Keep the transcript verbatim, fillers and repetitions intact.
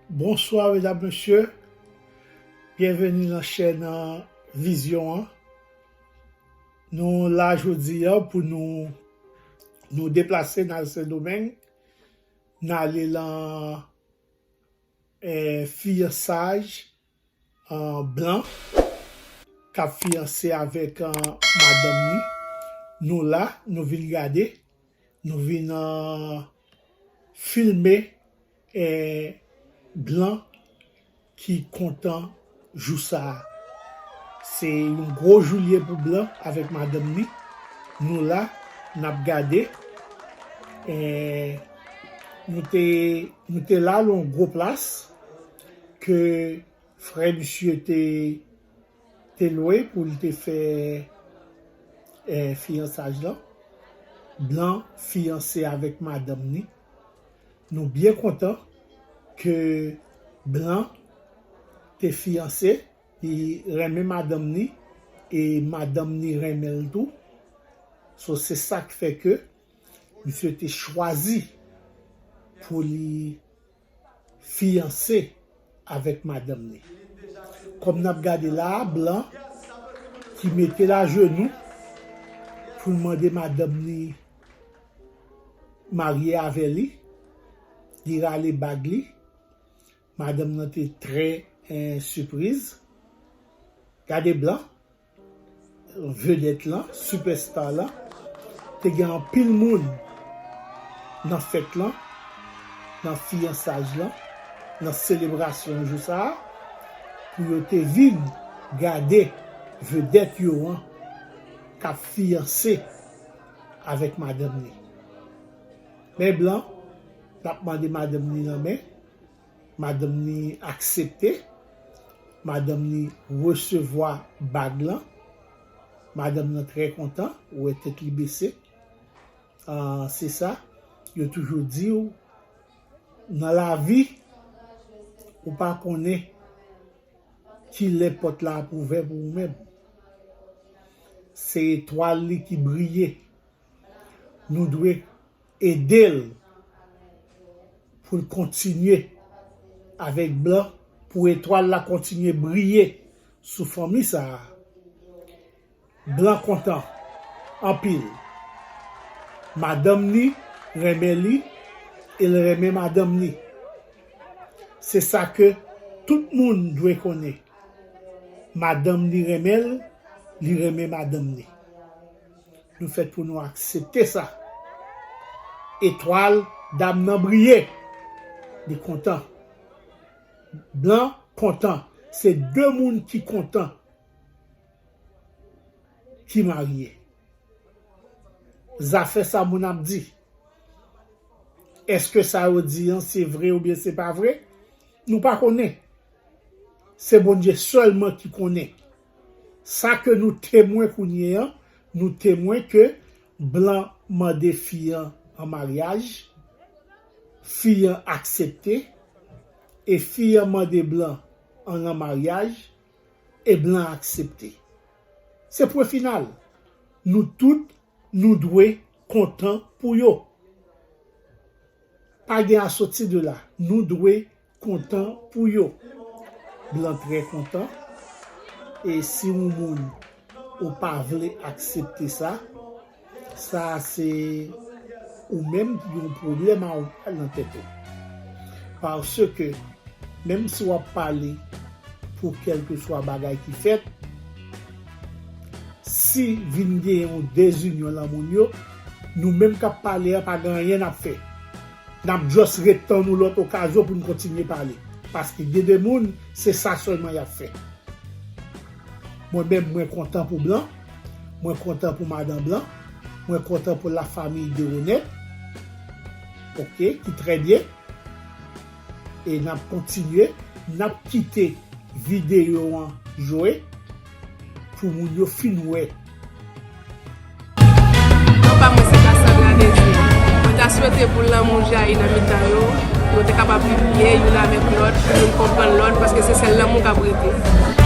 Bonswa medam, mesye. Byenveni nan chèn, uh, Vizyon an. Nou la jodi a pou nou, nou deplase n al Sendomeng, n ale lan, eh, fiyansaj, uh, Blan k ap fiyanse avèk, uh, madanm ni. Nou la, nou vin gade, nou vin, uh, filme, eh, Blan ki kontan jou sa a. Se yon gwo jou l ye pou Blan avèk madanm ni. Nou la, n ap gade. Eh, nou te, nou te la l yon gwo plas ke frè misye te, te lwe pou l te fè, eh, fiyansaj lan. Blan fiyanse avèk madanm ni. Nou byen kontan ke Blan te fiyanse, li renmen madanm ni, e madanm ni renmen l tou. So, se sa k fè ke misye te chwazi pou li fiyanse avèk madanm ni. Kòm n ap gade la a, Blan ki mete l ajenou pou l mande madanm ni marye avè li, li rale bag li. Madanm nan te trè, eh, sipriz. Gade Blan, vedèt lan, sipèsta lan, te gen anpil moun nan fèt lan, nan fiyansaj lan, nan selebrasyon jou sa a, pou yo te vin gade vedèt yo an k ap fiyanse avèk madanm ni. Men Blan, l ap mande madanm ni lanmen, madanm ni aksepte, madanm ni resevwa bag lan, madanm nan trè kontan, ou wè tèt li bese. Ah, se sa, yo toujou di w, nan lavi, ou pa konnen kilè pòt la ap ouvè pou ou menm. Se etwal li ki briye. Nou dwe ede l pou l kontinye avèk Blan, pou etwal la kontinye briye sou fanmi sa a. Blan kontan anpil. Madanm ni renmen li, e l renmen madanm ni. Se sa ke tout moun dwe konnen. Madanm ni renmen l, li renmen madanm ni. Nou fèt pou nou aksepte sa. Etwal dam nan briye. Li kontan. Blan kontan. Se de moun ki kontan ki marye. Zafè sa moun ap di. Èske sa yo di an se vre oubyen se pa vre? Nou pa konnen. Se Bondye sèlman ki konnen. Sa ke nou temwen kounye an, nou temwen ke Blan mande fi an an maryaj, fi an aksepte, e fi an mande Blan an an maryaj, e Blan aksepte. Se pwen final. Nou tout, nou dwe kontan pou yo. Pa gen a soti de la. Nou dwe kontan pou yo. Blan trè kontan. E si yon moun ou pa vle aksepte sa, sa se ou menm ki gen yon pwoblèm a ou nan tèt ou. Paske menm si w ap pale pou kèlkeswa bagay ki fèt, si vin gen yon dezinyon lan moun yo, nou menm k ap pale a pa gen anyen n ap fè. N ap just ret tann yon lòt okazyon pou n kontinye pale. Paske gen de moun, se sa sèlman y ap fè. Mwen menm, mwen kontan pou Blan. Mwen kontan pou madan Blan. Mwen kontan pou lafanmi Deronette. Oke, ki trè byen. E n ap kontinye, n ap kite videyo an jwe pou moun yo fin wè. Non pa mwen se Cassandra Désir. Mwen ta swete pou lanmou jayi nan mitan yo, pou yo te kapab viv byen youn avèk lòt, pou youn konprann lòt, paske se sèl lanmou k ap rete.